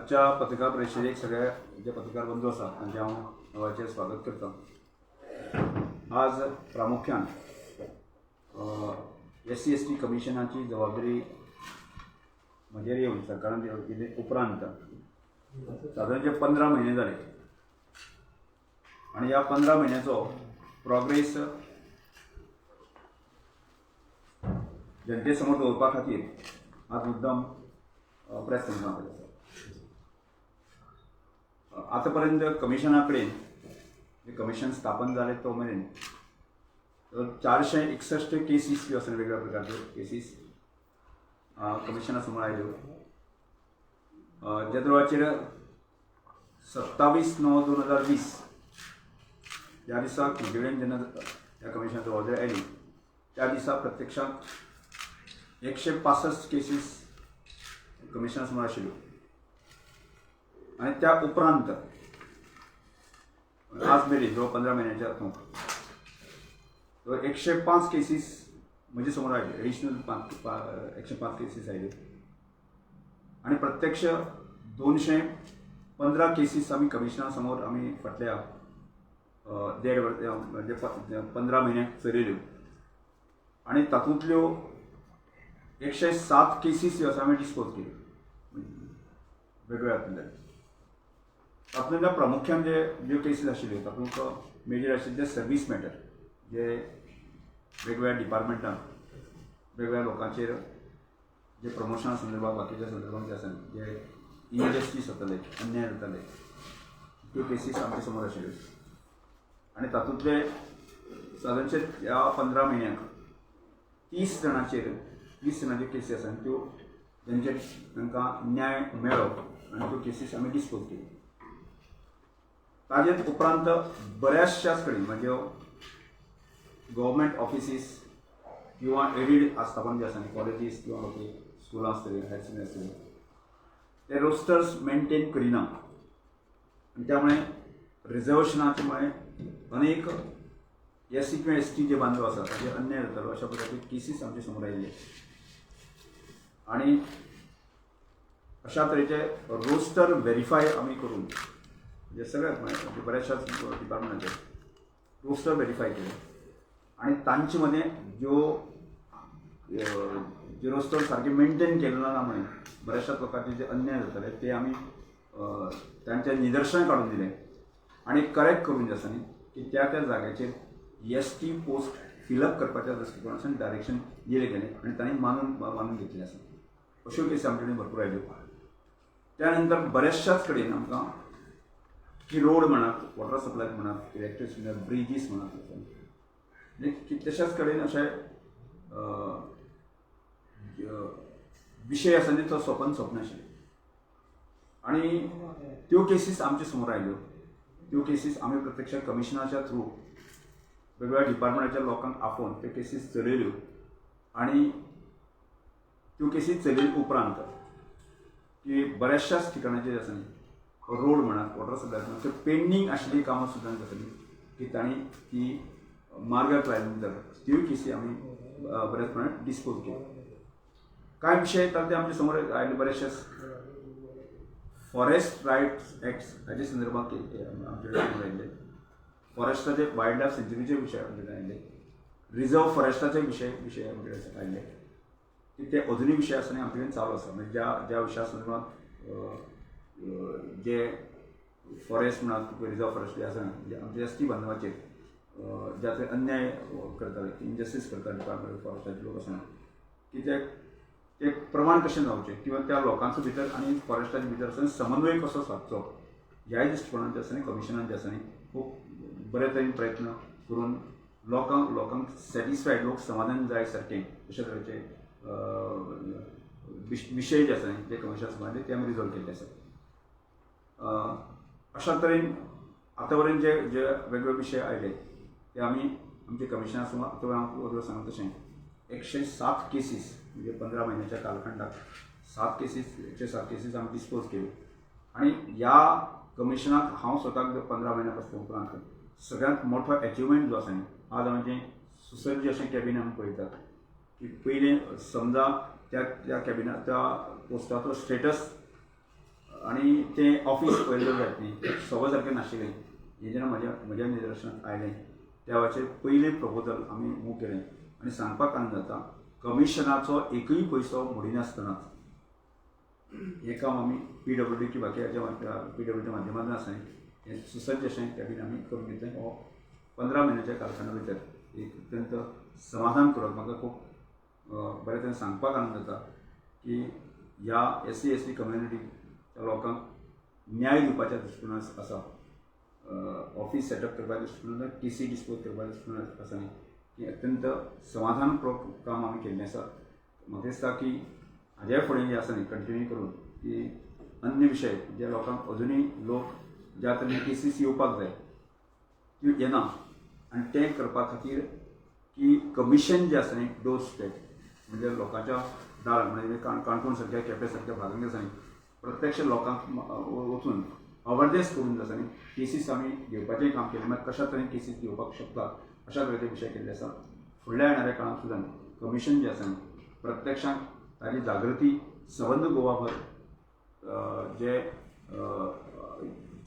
आजच्या पत्रकार परिशदेक सगळे जे पत्रकार बंधू आसा तांचें हांव नवाचेर स्वागत करता. आज प्रामुख्यान SC ST कमिशनाची जबाबदारी म्हजेर येवन सरकारान दिले उपरांत सादारण जे 15 म्हयने जाले आनी ह्या 15 म्हयन्याचो प्रोग्रेस जनते समोर दवरपा खातीर आज मुद्दम प्रेस कॉन्फरन्स आपयला आसा. आतां पर्यंत कमिशना कडेन कमिशन स्थापन जालें तो मेरेन 461 केसीस ज्यो आसा वेगवेगळ्या प्रकारच्यो केसीस कमिशना समोर आयल्यो. ज्या दळाचेर 27/9/2020 ह्या दिसा म्हजे कडेन जेन्ना ह्या कमिशनाची जबाबदारी आयली त्या दिसा प्रत्यक्षांत 165 केसीस कमिशना समोर आशिल्ल्यो आनी त्या उपरांत आज मेरेन जवळ 15 म्हयन्याच्या हातूंत 105 केसीस म्हजे समोर आयल्यो. एडिशनल 105 केसीस आयल्यो आनी प्रत्यक्ष 215 केसीस आमी कमिशना समोर आमी फाटल्या देड वर्स म्हणजे 15 म्हयन्याक चलयल्यो आनी तातूंतल्यो 107 केसीस ज्यो आसा आमी डिस्पोज केल्यो वेगवेगळ्या हातूंतल्यान. तातूंतल्या प्रामुख्यान जे ज्यो केसीस आशिल्ल्यो तातूंत मेजर आशिल्ले ते सर्वीस मॅटर, जे वेगवेगळ्या डिपार्टमेंटान वेगवेगळ्या लोकांचेर जे प्रमोशना संदर्भात बाकीच्या संदर्भात जे आसा जे इनजस्टीस जाताले, अन्याय जाताले, त्यो केसीस आमच्या समोर आशिल्ल्यो आनी तातूंतले सादारणशे ह्या 15 म्हयन्याक 30 जाणांचेर 30 जाणांच्यो केसी आसा आनी त्यो तेंचे तांकां न्याय मेळ्ळो आनी त्यो केसीस आमी डिस्पोज केल्यो. ताजे उपरांत बऱ्याचशाच कडेन म्हणजे गव्हर्मेंट ऑफिसीस किंवा एडीड आस्थापन जे आसा न्ही, कॉलेजीस किंवा बाकी स्कुलां आसतलीं, हायर सेकंडरी आसतली, ते रोस्टर्स मेनटेन करिना आनी त्यामुळे रिजर्वेशनाचे मुळे अनेक SC किंवा ST जे बांधव आसा ताचेर अन्याय जातालो अशा प्रकारचे केसीस आमचे समोर आयिल्ले आनी अशा तरेचे रोस्टर व्हेरीफाय आमी करून म्हणजे सगळ्यात म्हणजे बऱ्याचशाच डिपार्टमेंटाचे रोस्टर व्हेरीफाय केले आनी तांचे मदें ज्यो जे रोस्टर सारके मेनटेन केले ना म्हणून बऱ्याचशाच लोकांचे जे अन्याय जाताले ते आमी तांचें निदर्शन काडून दिलें आनी करेक्ट करून जे आसा न्ही की त्या त्या जाग्याचेर ST post fill up करपाच्या दृश्टिकोनाच्यान डायरेक्शन दिलें गेलें आनी तांणी मानून मानून घेतलें आसा. अश्यो केसी आमचे कडेन भरपूर आयल्यो. त्या नंतर बऱ्याचशाच कडेन आमकां की रोड म्हणात, वॉटर सप्लाय म्हणात, इलेक्ट्रिसिटी म्हणात, ब्रिजीस म्हणात, म्हणजे कितल्याशाच कडेन अशे विशय आसा न्ही तो सोंपन सोंपनाशिल्लो आनी त्यो केसीस आमच्या समोर आयल्यो. त्यो केसीस आमी प्रत्यक्ष कमिशनाच्या थ्रू वेगवेगळ्या डिपार्टमेंटाच्या लोकांक आपोवन त्यो केसीस चलयल्यो आनी त्यो केसीस चलयले उपरांत की बऱ्याचशाच ठिकाणाचेर आसा न्ही रोड म्हणात, वॉटर सप्लाय म्हणात, त्यो पेंडींग आशिल्ली कामां सुद्दां जातली की तांणी ती मार्गाक लायल्या नंतर त्योय केसी आमी बऱ्याच प्रमाणात डिस्पोज केल्यो. कांय विशय तर ते आमच्या समोर आयले बरेचशे फॉरेस्ट रायट्स एक्ट हाचे संदर्भात आमचे कडेन समोर आयिल्ले, फॉरेस्टाचे वायल्ड लायफ सेंच्युरीचे विशय आमचे कडेन आयिल्ले, रिजर्व फॉरेस्टाचे विशय विशय आमचे कडेन आयिल्ले की ते अजुनूय विशय आसा आनी आमचे कडेन चालू आसा. म्हणजे ज्या ज्या विशया संदर्भात जे फॉरेस्ट म्हणात, रिजर्व फॉरेस्ट जे आसा म्हणजे आमच्या ST बांधवाचेर ज्या थंय अन्याय करताले, इनजस्टीस करताले डिपार्टमेंट फॉरेस्टाचे लोक आसा की ते ते प्रमाण कशें जावचें किंवा त्या लोकांचो भितर आनी फॉरेस्टाच्या भितर आसतना समन्वय कसो सादचो ह्याय दृश्टिकोणान जे आसा न्ही कमिशनान जे आसा न्ही खूब बरे तरेन प्रयत्न करून लोकांक लोकांक सॅटिस्फायड, लोक समाधान जाय सारकें अशे तरेचे विशय जे आसा न्ही ते कमिशना समोर ते आमी रिजॉल्व केल्ले आसा. अशा तरेन आतां पर्यंत जे जे वेगवेगळे विशय आयले ते आमी आमच्या कमिशना समोर आतां हांव वगळो सांगता तशें 107 केसीस म्हणजे 15 म्हयन्याच्या कालखंडात 7 केसीस, 107 केसीस आमी डिस्पोज केल्यो आनी ह्या कमिशनाक हांव स्वताक 15 म्हयन्या पासून उपरांत सगळ्यांत मोठो एचिवमेंट जो आसा न्ही आज आमचें सुसज्ज अशें कॅबिन आमी पळयतात की पयलें समजा त्या त्या कॅबिना त्या पोस्टाचो स्टेटस आनी तें ऑफीस पळयलें जायत न्ही सगळें सारकें नाशिल्लें. हें जेन्ना म्हज्या निदर्शनाक आयलें त्या वेळाचेर पयलें प्रपोजल आमी मूव केलें आनी सांगपाक आनंद जाता, कमिशनाचो एकूय पयसो मोडिनासतनाच हें काम आमी PWD की बाकी हाच्या PWDच्या माध्यमांतल्यान आसा हें सुसज्ज अशें कॅबीन आमी करून घेतलें. हो 15 म्हयन्याच्या कालखंडा भितर एक अत्यंत समाधान करप म्हाका खूब बरें तरेन सांगपाक आनंद जाता की ह्या SC ST कम्युनिटीच्या लोकांक न्याय दिवपाच्या दृश्टिकोनान आसा, ऑफीस सेटअप करपाच्या दृश्टिकोनान, केसी डिस्पोज करपाच्या दृश्टिकोनान आसा न्ही की अत्यंत समाधानपूर्वक काम आमी केल्लें आसा. म्हाका दिसता की हाज्या फुडें जें आसा न्ही कंटिन्यू करून की अन्य विशय जे लोकांक अजुनूय लोक ज्या तरेन केसीस येवपाक जाय त्यो येना आनी तें करपा खातीर की कमिशन जें आसा न्ही डोर स्टेप म्हणजे लोकांच्या दारान म्हणजे काणकोण सारक्या केपें सारक्या भागांक आसा न्ही प्रत्यक्ष लोकांक वचून अवेरनेस करून आसा न्ही केसीस आमी घेवपाचें काम केलें. मागीर कशा तरेन केसीस घेवपाक शकता अशा तरेचे विशय केल्ले आसा. फुडल्या येणाऱ्या काळांत सुद्दां कमिशन जें आसा न्ही प्रत्यक्षांत ताजी जागृती सबंद गोवाभर जे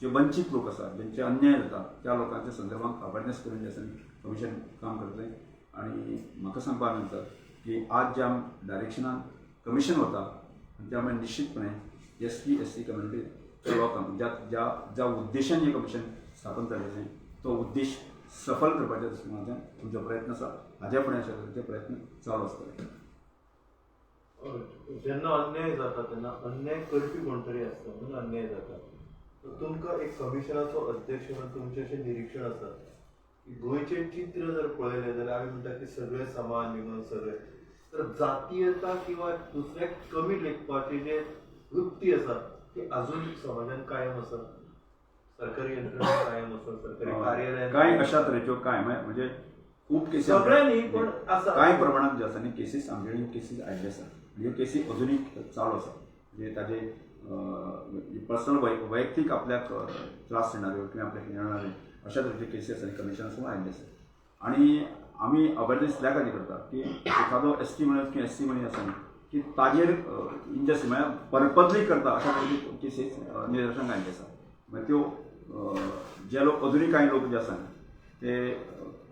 जे वंचीत लोक आसा ज्यांचे अन्याय जाता त्या लोकांच्या संदर्भात अवेरनेस करून जे आसा न्ही कमिशन काम करतलें. आनी म्हाका सांगपाक आनंद जाता की आज ज्या डायरेक्शनान कमिशन वता त्यामुळे निश्चितपणे ST SC कम्युनिटीच्या लोकांक ज्या ज्या ज्या उद्देशान हें कमिशन स्थापन जाल्लें तो उद्देश सफल करपाच्या दृश्टिकोनांतल्यान तुमचो प्रयत्न आसा. हाज्या फुडें अशा तरेचे प्रयत्न चालू आसतले. जेन्ना अन्याय जाता तेन्ना अन्याय करपी कोण तरी आसता म्हणून अन्याय जाता. तुमकां एक कमिशनाचो अध्यक्ष म्हणून तुमचें अशें निरिक्षण आसा की गोंयचें चित्र जर पळयलें जाल्यार आमी म्हणटा की सगळे समान बी सगळे, तर जातीयता किंवा दुसऱ्याक कमी लेखपाची जे वृत्ती आसा ती अजून समाजान कायम आसा, सरकारी यंत्रणा कायम आसा, सरकारी कार्यालय कांय अशा तरेच्यो कांय म्हणजे खूब केसी सगळे न्ही पण आसा कांय प्रमाणांत जे आसा न्ही केसीस आमचे कडेन केसीस आयिल्ले आसा. ह्यो केसी अजुनूय चालू आसा. म्हणजे ताजे पर्सनल वैयक्तीक आपल्याक त्रास देणाऱ्यो किंवा आपल्याक येणाऱ्यो अशा तरेच्यो केसी आसा कमिशना समोर आयिल्ले आसा. आनी आमी अवेरनेस त्या खातीर करता की एखादो ST म्हणत किंवा SC म्हणत आसा न्ही की ताजेर इंजस्टीस म्हळ्यार पर्पजली करता अशा तरेच्यो केसीस निदर्शनाक आयिल्ले आसा. मागीर त्यो जे लोक अजुनूय कांय लोक जे आसा ते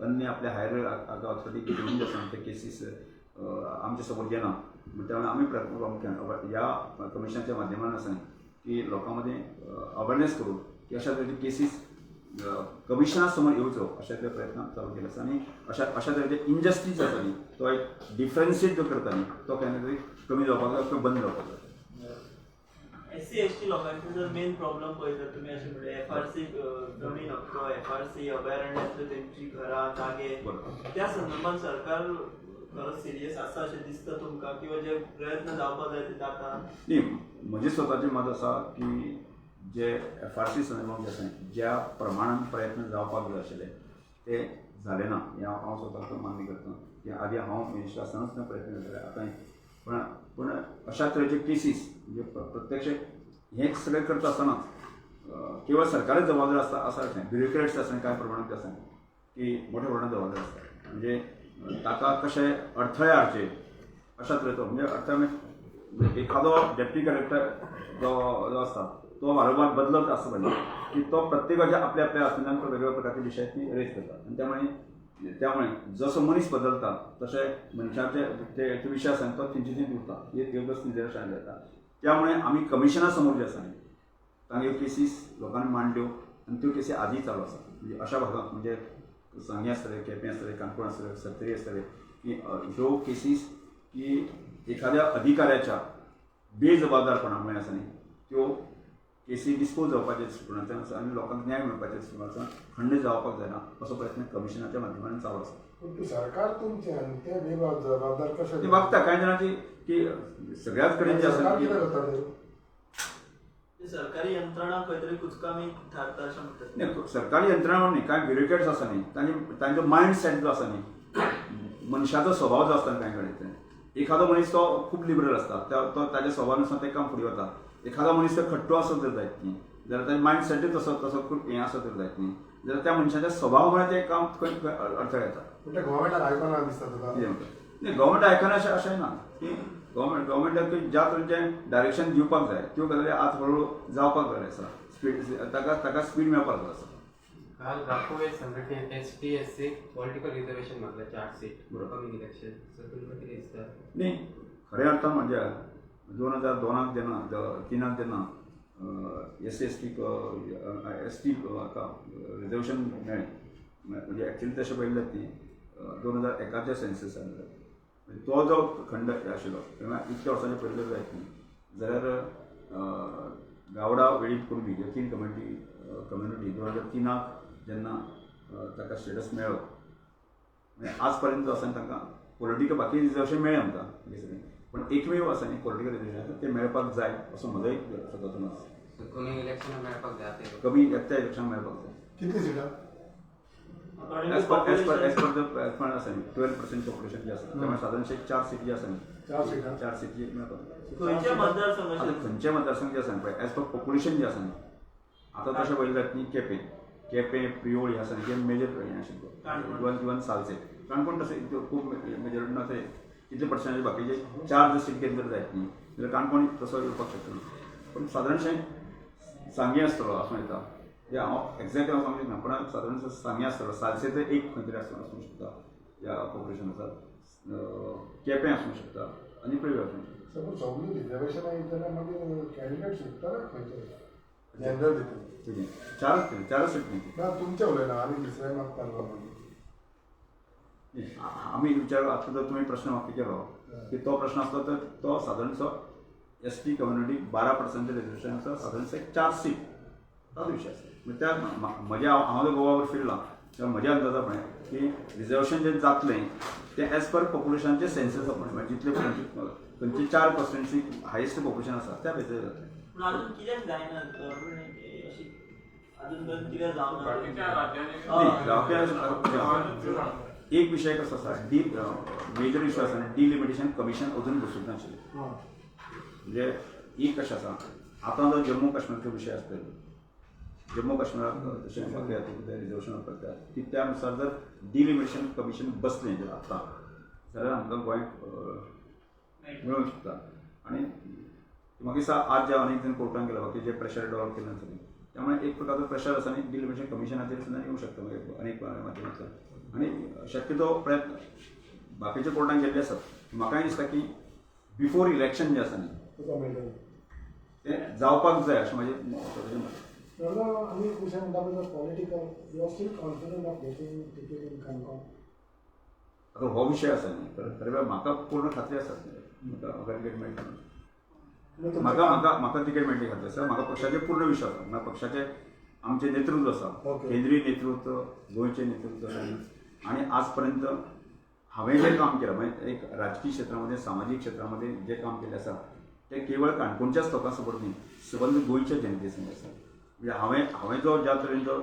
अन्य आपल्या हायर ऑथॉरिटी घेवन जे आसा ते केसीस आमच्या समोर येना. त्यामुळे आमी प्रामुख्यान ह्या कमिशनाच्या माध्यमांत आसा की लोकां मदीं अवेरनेस करून की अशा तरेचे केसीस कमिशना समोर येवचो अशा तरेचे प्रयत्न चालू केले आसा. आनी अशा तरेचे इंजस्टीस आसा न्ही तो एक डिफरन्शिएट जो करता न्ही तो केन्ना तरी कमी जावपाक जाय किंवा बंद जावपाक जाय. SC ST लोकांचे जर मेन प्रॉब्लम पळयता तुमी अशें म्हणलें FRC जमीन हक्क, FRC अभयारण्यातले तेंची घरां जागे, त्या संदर्भात सरकार खरोच सिरियस आसा अशें दिसता तुमकां किंवा जे प्रयत्न जावपाक जाय ते जाता? न्ही, म्हजें स्वताचें मत आसा की जे FRC संदर्भात जे आसा ज्या प्रमाणान प्रयत्न जावपाक जाय आशिल्ले ते जाले ना हें हांव स्वताक मान्य करता की आदी हांव मिनिस्टर आसतनाच प्रयत्न जाले आतां पण पूण अशा तरेचे केसीस म्हणजे प्रत्यक्ष हें सगळें करता आसतनाच केवळ सरकारच जबाबदार आसता आसा अशें ब्युरोक्रेट्स आसतना कांय प्रमाणांत आसा की मोठ्या प्रमाणात जबाबदार आसता. म्हणजे ताका कशें अडथळे हाडचे अशा तरेचो म्हणजे अडथळे म्हणजे एखादो डेप्टी कलेक्टर जो आसता तो वारंवार बदलत आसता पळय की तो प्रत्येकाच्या आपल्या आपल्या आसनान तो वेगवेगळ्या प्रकारचे विशय ती रेज करता आनी त्यामुळे जसो मनीस बदलता तशें मनशाचे ते विशय आसा तो तेंचे थंय उरता हे एक निदर्शन जाता. त्यामुळे आमी कमिशना समोर जे आसा तांगे केसीस लोकांनी मांडल्यो आनी त्यो केसी आदी चालू आसा. म्हणजे अशा भागांत म्हणजे सांगें आसतलें, केपें आसतलें, काणकोण आसतलें, सत्तरी आसतलें की ह्यो केसीस की एखाद्या अधिकाऱ्याच्या बेजबाबदारपणामुळे आसा न्ही त्यो केसी डिस्पोज जावपाच्या दृश्टिकोनांतल्यान आसा आनी लोकांक न्याय मेळपाच्या दृश्टिकोनांतल्यान खंड जावपाक जायना असो प्रयत्न कमिशनाच्या माध्यमांतल्यान चालू आसा. पूण सरकार तुमचें आनी तें बेजबाबदार कशें ती वागता कांय जाणांची की सगळ्याच कडेन जे आसा कितें करता सरकारी यंत्रणा खंय तरी कुचकामी थारता अशें म्हणटात. न्ही, सरकारी यंत्रणा न्ही, कांय ब्युरोक्रेट्स आसा न्ही तांचो मायंड सेट जो आसा न्ही मनशाचो स्वभाव जो आसता कांय कडेन एखादो मनीस तो खूब लिबरल आसता तो ताच्या स्वभावानुसार तें काम फुडें वता. एखादो मनीस तो खट्टो आसत जर जायत न्ही जाल्यार ताजें मायंड सेटूच तसो तसो खूब हें आसत जर जायत न्ही जाल्यार त्या मनशाच्या स्वभावामुळे तें काम खंय खंय अडथळे येता. पूण तें गव्हर्मेंटाक आयकना दिसता तुका? कितें म्हणटा न्ही, गव्हर्मेंट आयकना अशें अशें ना की गव्हर्मेंटाक ज्या तरेचें डायरेक्शन दिवपाक जाय त्यो गजाली आज हळूहळू जावपाक जाय आसा. स्पीड ताका ताका स्पीड मेळपाक जाय आसा. काल राखोवे संघटनेन ST SC political reservation मागला 4 seat coming election. So तुमकां कितें दिसता? न्ही, खऱ्या अर्थान म्हणजे 2002 जेन्ना 3 जेन्ना SC ST ST हाका रिजर्वेशन मेळ्ळें, म्हणजे एक्चुली तशें पळयलें ती 2001 सेन्ससान तो जो खंड आशिल्लो तेन्ना इतल्या वर्सांचे पयले जायत न्ही जाल्यार गावडा, वेळीप, कुणबी ह्यो 3 कम्युनिटी 2003 जेन्ना ताका स्टेटस मेळ्ळो, म्हणजे आज पर्यंत आसा तांकां पॉलिटिकल बाकी रिजर्वेशन मेळ्ळें आमकां सगळें, पण एकमेव आसा न्ही पॉलिटिकल रिजर्वेशन तें मेळपाक जाय असो म्हजो एक स्वताचो मत आसा. कमींग इलेक्शनाक मेळपाक जाय ते? कमी त्या इलेक्शनाक मेळपाक जाय. कितली सिटां? As per as per as per the as per आसा न्ही 12% पॉप्युलेशन जे आसा त्यामुळे सादारणशे 4 सीट जे आसा न्ही, 4 सिटां? 4 सीट जे मेळपाक जाय. खंयच्या मतदारसंघाचे? आतां खंयच्या मतदारसंघ जे आसा न्ही पळय एज पर पॉप्युलेशन जे आसा न्ही आतां तशें पळयलें जायत न्ही केपें केपें प्रियोळ हे आसा न्ही जे मेजर हें आशिल्लें, इवन सालसेट, काणकोण तशें खूब मेजर ना, ते कितले पर्संटाचे बाकीचे 4 जर सीट घेतले जायत न्ही जाल्यार काणकोण तसो येवपाक शकता, पूण सादारणशें सांगें आसतलो आसूं येता, म्हणजे हांव एक्झॅक्ट हांव सांगूंक शकना, पूण सादारण सांगें आसतलो, सालसेट एक खंय तरी आसूंक शकता ह्या पॉप्युलेशनाचा, केपें आसूंक शकता आनी प्रियोळ आसूंक शकता. सपोज सगळीं रिजर्वेशनां येत जाल्यार मागीर कॅन्डिडेट सुट्टले खंयचे जनरल हितून? चारच सीट न्ही. ना, तुमचें उलयना आनी दुसरें मागता मागीर. आमी विचार आतां जर तुमी प्रश्न म्हाका केलो की तो प्रश्न आसलो तर तो सादारणसो ST community 12% reservation आसा, सादारणसो 4 सीट तोच विशय आसा. म्हणजे त्या म्हज्या हांव जर गोवावर फिरलां जाल्यार म्हज्या अंदाजा प्रमाणे की रिजर्वेशन जें जातलें तें एज पर पॉप्युलेशनाचें सेन्सस प्रमाणे, म्हणजे जितले खंयचे 4% हायेस्ट पॉप्युलेशन आसा त्या बेजार जातलें. पूण अजून कित्याक जायना अशी अजून पर्यंत कित्याक जावना? एक विशय कसो आसा, मेजर इशू आसा डिलिमिटेशन कमिशन अजून बसूंक नाशिल्लें. म्हणजे एक कशें आसा, आतां जो जम्मू काश्मीरचो विशय आसता, जम्मू काश्मीराक तशें बाकी हातूंत रिजर्वेशन करता की त्या अनुसार जर डिलिमिटेशन कमिशन बसलें जर आतां जाल्यार आमकां गोंयांक मेळूंक शकता. आनी म्हाका दिसता आज जे अनेक जाण कोर्टान गेला बाकी जे प्रेशर डेव्हलप केलें आसा त्यामुळे एक प्रकारचो प्रेशर आसा आनी डिलिमिटेशन कमिशनाचेर सुद्दां येवंक शकता मागीर अनेक माध्यमांतल्यान. आनी शक्यतो प्रयत्न बाकीच्या कोर्टान गेल्ले आसात. म्हाकाय दिसता की बिफोर इलेक्शन जें आसा न्ही तें जावपाक जाय अशें म्हाजें स्वताचें मत. आनी एक विशय म्हणटा पळय, political you are still confident of getting ticket in Canacona? आतां हो विशय आसा न्ही, खरें म्हाका पूर्ण खात्री आसा म्हाका तिकेट मेळटली, म्हाका म्हाका म्हाका तिकेट मेळटली खात्री आसा. म्हाका पक्षाचेर पूर्ण विश्वास आसा, म्हाका पक्षाचें आमचें नेतृत्व आसा, केंद्रीय नेतृत्व, गोंयचें नेतृत्व आसा. आनी आज पर्यंत हांवें जें काम केलां म्हणजे एक राजकीय क्षेत्रामध्ये, सामाजीक क्षेत्रामध्ये जें काम केलें आसा तें केवळ काणकोणच्याच लोकां सपोर्ट न्ही, सबंद गोंयच्या जनते संग आसा. म्हणजे हांवें जो ज्या तरेन जो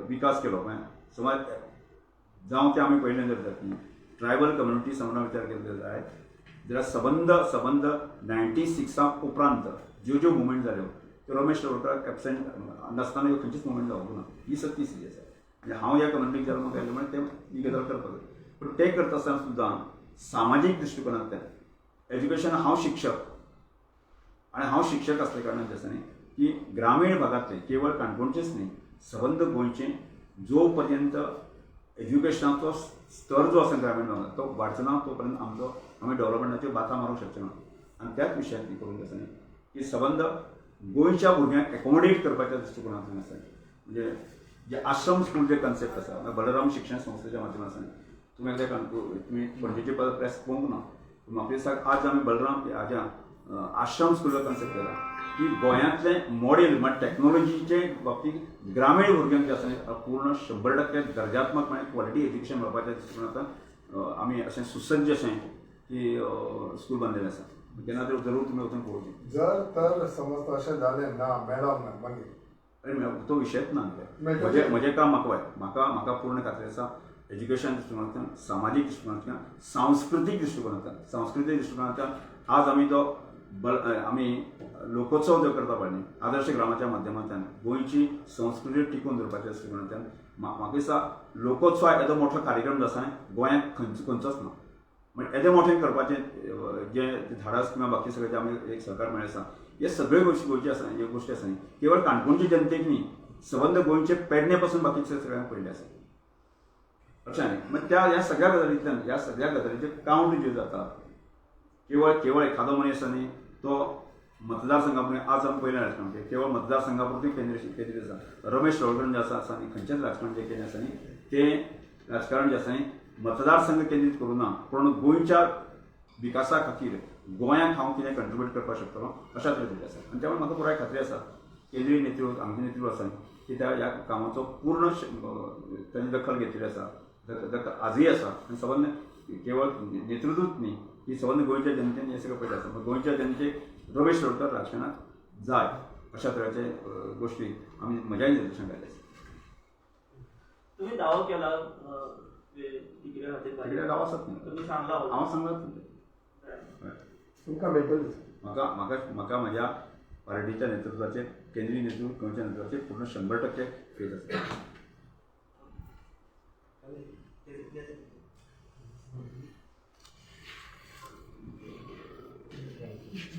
विकास केलो म्हणजे समज जावं तें आमी पळयलें जर जात न्ही ट्रायबल कम्युनिटी समजा विचार केलो जायत जाल्यार सबंद सबंद 96 उपरांत ज्यो ज्यो मुवमेंट जाल्यो त्यो रमेश तवडकाराक एबसेंट नासतना ह्यो खंयचीच मुवमेंट जावंक ना, ही सत्य स्थिती आसा. म्हणजे हांव ह्या कम्युनिटीक जल्माक आयलो म्हणून ते ही गजाल करपाक जाय, पूण तें करता आसतना सुद्दां सामाजीक दृश्टिकोनांतल्यान एज्युकेशन, हांव शिक्षक आनी हांव शिक्षक आसल्या कारणान जें आसा न्ही की ग्रामीण भागांतलें केवळ काणकोणचेच न्ही सबंद गोंयचें जो पर्यंत एज्युकेशनाचो स्तर जो आसा ग्रामीण भागांत तो वाडचो ना तो पर्यंत आमचो आमी डेव्हलपमेंटाच्यो बाता मारूंक शकचे ना. आनी त्याच विशयांत ती करूंक आसा न्ही की सबंद गोंयच्या भुरग्यांक एकोमोडेट करपाच्या दृश्टिकोनांतल्यान आसा. म्हणजे जे आश्रम स्कूल जे कन्सेप्ट आसा बलराम शिक्षण संस्थेच्या माध्यमांतल्यान आसा, तुमी एकदां काणकोण तुमी पणजेचे प्रेस पळोवंक ना, म्हाका दिसता आज आमी बलराम हाज्या आश्रम स्कुलाचो कन्सेप्ट केला की गोंयांतलें मॉडेल म्हळ्यार टॅक्नोलॉजीचे बाबतींत ग्रामीण भुरग्यांक जें आसा न्ही पूर्ण 100% दर्जात्मक म्हळ्यार क्वॉलिटी एज्युकेशन मेळपाच्या दृश्टिकोनांतल्यान आमी अशें सुसज्ज अशें की स्कूल बांदिल्लें आसा. तेन्ना ते जरूर तुमी वचून पळोवचें. जर तर समज अशें जालें ना, मेळोंक ना मागीर? अरे तो विशयच ना. म्हजें म्हजें काम म्हाका वय, म्हाका म्हाका पूर्ण खात्री आसा एज्युकेशन दृश्टिकोनांतल्यान, सामाजीक दृश्टिकोनांतल्यान, सांस्कृतीक दृश्टिकोनांतल्यान, सांस्कृतीक दृश्टिकोनांतल्यान आज आमी जो आमी लोकोत्सव जो करता पळय न्ही आदर्श ग्रामाच्या माध्यमांतल्यान गोंयची संस्कृती टिकून दवरपाच्या दृश्टिकोनांतल्यान म्हाका दिसता लोकोत्सव येदो मोठो कार्यक्रम जो आसा गोंयांत खंयचोच ना. म्हणजे येदें मोठें करपाचें जें धाडस किंवा बाकी सगळें जें आमी एक सहकार मेळ्ळें आसा, हे सगळे गोश्टी गोंयची आसा, ह्यो गोश्टी आसा न्ही, केवळ काणकोणचे जनतेक न्ही, सबंद गोंयचे पेडणे पासून बाकीचे सगळ्यांक पडले आसा. अशें न्ही, मग त्या ह्या सगळ्या गजालींतल्यान ह्या सगळ्या गजालींचे कावंट ज्यो जाता, केवळ केवळ एखादो मनीस आसा न्ही तो मतदारसंघा, आज आमी पयलें राजकारण केवळ मतदारसंघा पुरतें केंद्रीत केंद्रीत आसा. रमेश तवडकर जे आसा आसा न्ही, खंयचेंच राजकारण जें केलें आसा न्ही तें राजकारण जें आसा न्ही मतदारसंघ केंद्रीत करूं ना, पूण गोंयच्या विकासा खातीर गोंयांक हांव कितें कंट्रिब्यूट करपाक शकतलो अशा तरेचें आसा. आनी त्यामुळे म्हाका पुराय खात्री आसा केंद्रीय नेतृत्व, आमचें नेतृत्व आसा की त्या ह्या कामाचो पूर्ण तांणी दखल घेतलेली आसा, दखल आजूय आसा. आनी सबंद केवळ नेतृत्वच न्ही, ही सबंद गोंयच्या जनतेन हें सगळें पयलें आसा. गोंयच्या जनतेक रमेश तवडकर राजकारणाक जाय अशा तरेचे गोश्टी आमी म्हज्याय निर्देशन काडले आसा. तुम्ही दावो केला तिकिटा खातीर? तिकिटा दावो आसात न्ही. तुम्ही सांगला? हांव सांगलां. तुमकां मेळटलीच. म्हाका म्हाका म्हाका म्हज्या पार्टीच्या नेतृत्वाचेर, केंद्रीय नेतृत्व, गोंयच्या नेतृत्वाचेर पूर्ण 100% फेथ आसा.